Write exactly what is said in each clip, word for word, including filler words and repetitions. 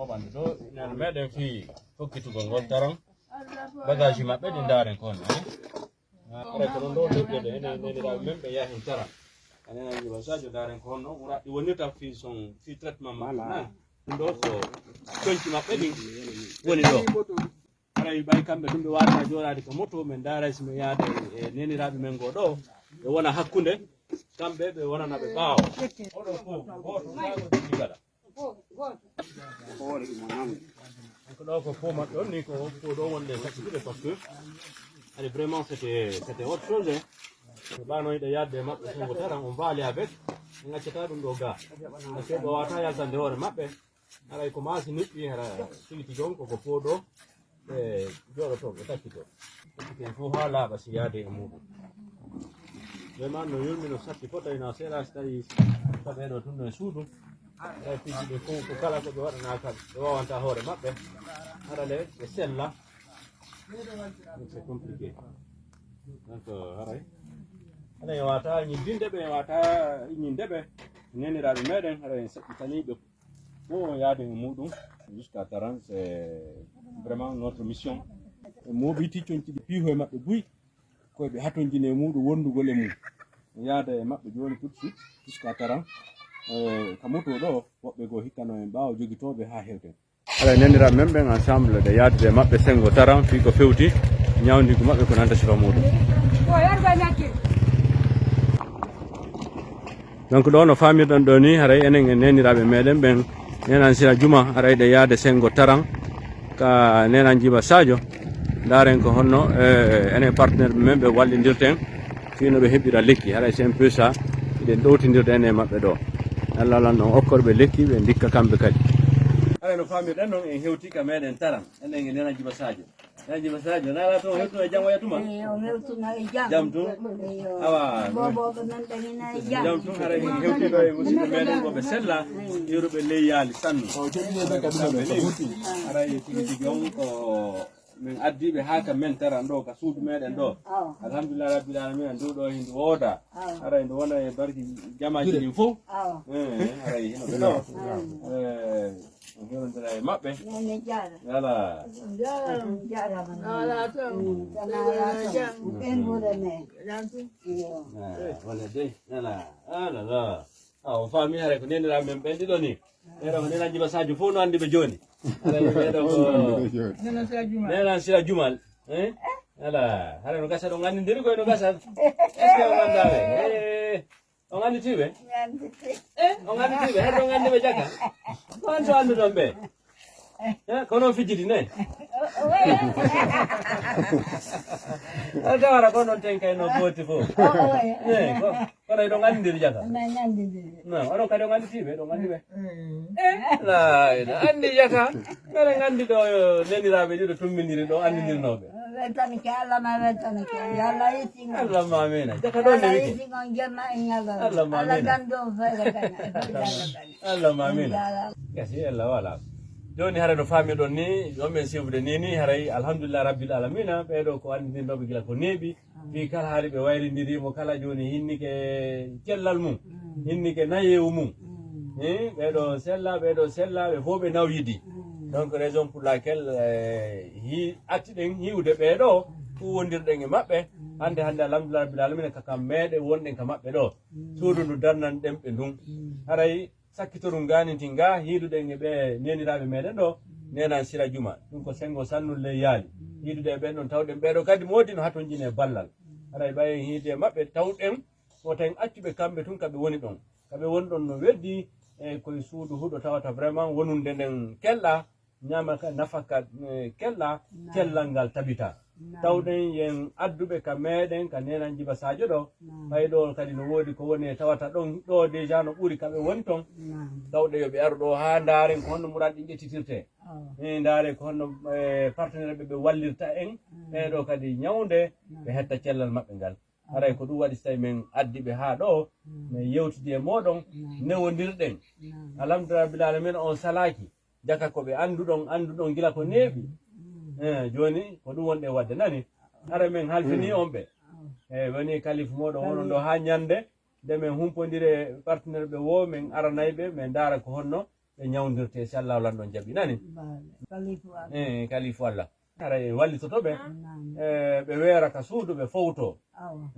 Ɓandu ɗo, ina meɗen fii hokkitugol ngol taran. Bagage maɓɓe ɗi ndaaren ko honno, eh? Aray ko ɗon ɗo noddude enen neniraaɓe men ɓe yaha hen taran. Enen Ajiba Sadio ndaaren ko honno muraɗi wonirta fii son, fii traitement maɓɓe. Voilà. Na? Ɗum ɗo ko conci maɓɓe ɗin woni ɗo. Aray ɓay kamɓe ɗum ɓe waawata jooɗaade ka moto, men ndaaray si men yaada e, e neniraaɓe men goo ɗo. Ɓe wona hakkunde, kamɓe ɓe wonana ɓe ɓaawo. Oɗo fof, gooto, gooto, gooto. Ko ɗo ko fo maɓɓe on ni ko fo ɗo wonde sakkitude parce que allez vraiment c'était c'était autre chose, hein. Ɓe ɓano yiɗa yaadde e maɓɓe sengo taran on va aller avec, ɓe gaccata ɗum ɗo ga parce que ɓe wawata yaltande hoore maɓɓe. Haray ko maasi nuɗɗi hara tigi tigi on koko fo ɗo ɓe jooɗoto ɓe takkito. Ɓen fof haa laaɓa si yaade e muɗum. Vraiment no yurmi no satti fof tawi na seeɗa si tawi taweɗo tun no e suudu. Tawi piiji ɗi fof ko kala ko ɓe waɗana kam ɓe wawanta hoore maɓɓe. Haɗa le ɓe sella. C'est compliqué. Donc haray haɗa e wata ñibbinde ɓe e wata iñinde ɓe neniraɓe meɗen haɗa en saɗɗitani ɓe. Bon, yaade e muɗum jusqu'à quarante, c'est vraiment notre mission. E moobiti conci ɗi piiho e maɓɓe buy, koye ɓe hatonjini e muɗum wondugol e mum. Yaada e maɓɓe jooni tout de suite jusqu'à quarante. E ka moto ɗo woɓɓe goo hikkano en ɓaawo jogitooɓe haa hewten. Haɗa e nendiraaɓe men ɓen ensemble de yaadude e maɓɓe sengo taran fii ko fewti ñawndigu maɓɓe ko nanta sifa muɗum. Donc ɗo no faamirɗon ɗo ni haray enen e neniraaɓe meɗen ɓen nenan sira juma haray ɗe yaade sengo taran ka nenan jiba sadio. Ndaren ko honno eh, enen partenaire ɓe men ɓe wallindirten fii no ɓe heɓira lekki haray c'est un peu ça. Hiɗen ɗowtindirde enen e maɓɓe ɗo. Allah lan ɗon okkorɓe lekki ɓe ndikka kamɓe kadi. Haray no faamirɗen non en hewti ka meɗen taran enen e nenan jiba sadio. Haji Basajo, na ala to hewtuno e jam waya tuma? Eyo, hewtuno e jam. Jam tun? Eyo. Awa. Bobo ko men ɓe ina e jam. Jam tun haray min hewtiɗo e musidɓe meɗen ko ɓe sella, yeru ɓe ley yaali sannu. Haray tigi tigi on ko min addiɓe haa ka men taran ɗo, ka suudu meɗen ɗo. Awa. Alhamdulillah rabbil alamina, ndu ɗo hindu wooda. Awa. Haray ndu wona e barki jamaaji ɗin fof. Awa. Eh, haray hino ɓe ɗo. Awa. Eh, Yonondira e maɓɓe. Nene jaara. Yala. Jaara. Jaara. Ala to. Ɓen ɓure men. Iyo. Wala de. Yala. Ala la. A o faami hare ko nenira men ɓen ɗiɗo ni. Ɓeɗo ko nenan jiba sadio fof no andi ɓe joni. Ala ɓeɗo ko nenan sira jumal. Eh? Ala. Hare no gasa ɗo gandidiri koye no gasa. Est-ce que o gandaɓe? Eh. On annditi ɓe? On annditi ɓe? Hade on anndi ɓe jaka? Ko on to annduɗon ɓe? Eh, ko non fijidi ne? On tawara ko non ten kay no booti fof. Eh, ko kono eɗon anndindiri jaka? No, onon kadi on annditi ɓe, ɗon anndi ɓe. Eh, la ila anndi jaka. Mbeɗa nganndi ɗo neniraaɓe ɗiɗo tummbindiri ɗo anndindirnooɓe. Weltani ke Allah ma weltani ke Allah yetti. Allah ma amina jaka ɗo ne wiki. Allah ma amina. Allah ma amina. Gasi Allah wala. Joni hara no faami ɗon ni ɗon ɓen sifude ni ni haray alhamdulillah rabbil alamina ɓeɗo ko anndindirnooɓe gila ko neeɓi. Fii kala haali ɓe wayrindirimo kala joni hinnike cellal mum hinnike nayewu mum. Ɓeɗo sella ɓeɗo sella ɓe fof ɓe nawyidi. Donc raison pour laquelle hi atti ɗen hiwde ɓeɗo huwondirɗen e maɓɓe. Hande hande alhamdulillah rabbil alamina ka kam meɗe wonɗen ka maɓɓe ɗo suudu ndu darnan ɗen ɓe ndun haray sakkitoru nganinti nga hiiduɗen e ɓe neniraaɓe meɗen ɗo nenan sira juma ɗum ko sengo sannul ley yaali hiidude e ɓen ɗon tawɗen ɓeɗo kadi moodi no hatonjine ballal. Haray ɓayen hiide e maɓɓe tawɗen woten accuɓe kamɓe tun kaɓe woni ɗon kaɓe woni ɗon no weddi e koye suudu huɗo tawata vraiment wonunde nden kelɗa ñaama ka nafa ka kelɗa cellal ngal tabita. Tawɗen yen adduɓe ka meɗen ka nenan jiba sadio ɗo ɓay ɗo kadi no woodi ko woni e tawata ɗon ɗo déjà no ɓuri kaɓe woni ton. Tawɗe yo ɓe aru ɗo haa ndaaren ko honno muraad ɗin ƴettitirte. Min ndaare ko honno partenaire ɓe ɓe wallirta en ɓeɗo kadi ñawnde ɓe hetta cellal maɓɓe ngal. Haray ko ɗum waɗi so tawi min addi ɓe haa ɗo min yewtidi e mooɗon newondirɗen. Alhamdulillah rabbil alamina on salaaki jaka ko ɓe annduɗon annduɗon gila ko neeɓi. Eh, jooni ko ɗum wonɗen waɗde nani. Hara min halfini on ɓe e woni kalif mooɗon wonon ɗo haa ñannde nde min humpondiri e partenaire ɓe wo min aranay ɓe min ndaara ko honno ɓe ñawndirte, si Allahu lanɗo on jaɓi, nani? Kalifu Allah. Eh, kalifu Allah. Hara en wallitoto ɓe. E, ɓe weera ka suudu, ɓe fowto.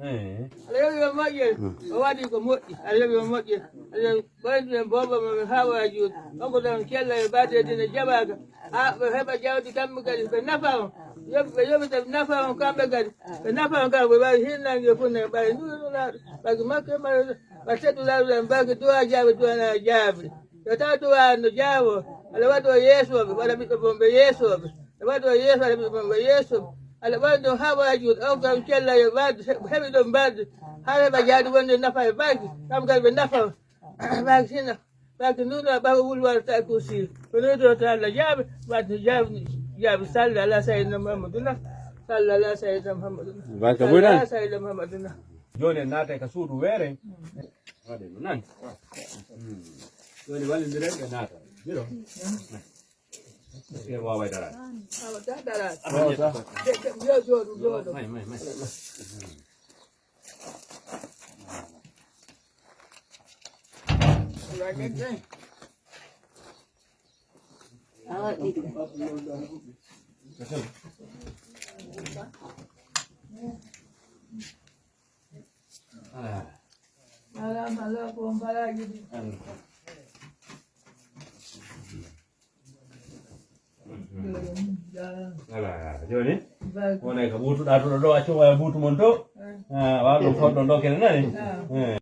Eh. Aɗa yoɓi on moƴƴere, o waɗi ko moƴƴi. Aɗa yoɓi on moƴƴere. Aɗa yoɓi ɓoydu en boobo mo ɓe haawaaji on. On ko ɗon cella e baade dina jaɓaaka. Ha ɓe heɓa jawdi kamɓe kadi, ɓe nafa on. Yoɓi ɓe yoɓi ɓe nafa on kamɓe kadi. Ɓe nafa on kamɓe, ɓe mbawi hinnange funne, ɓe mbawi nduɗulaaɗo. Ɓagi makke mbawi, ɓa teddulaaɗo, ɓagi duwa jaabi, duwana jaabi. Yo taw duwa no jaawo. Aɗa waɗo yeesooɓe, waɗa ɓiɓɓe bon ɓe yeesooɓe. Aɗa waɗo yeeso, aɗa ɓiɓɓe bon ɓe yeesooɓe. Aɗa waɗi ɗum haɓaaji, o kam cella yo mbaɗ, heɓi ɗum mbaɗ. Haa heɓa jaadi wonde nafa e baagi. Kam kadi ɓe nafa. Baagi sina. Baagi nuno ɓawa wulwar ta ko si. Ko no do ta la jaabi, waɗi jaabi, jaabi salla ala sayyidina Muhammaduna. Salla ala sayyidina Muhammaduna. Barka buy nan. Salla ala sayyidina Muhammaduna. Jooni en naatay ka suudu weere. Waɗe ɗum nan. Hmm. Jooni wallindiren ɓe naata. Biro. Ɓe waaway daraade. Awa, da daraade. Awa, da. De, de, yo jooɗu, jooɗu. May, may, may. Awa, ɗiɗi. Alaa. Alaa, alaa ko on baraaji ɗi. Alaa, jooni. Barka. Wonay ko ɓuutuɗaa to ɗo, accu waya buutu mon to. Eh. Ah, waaw, ɗum fotɗo ɗo kene nani? Ah. Eh.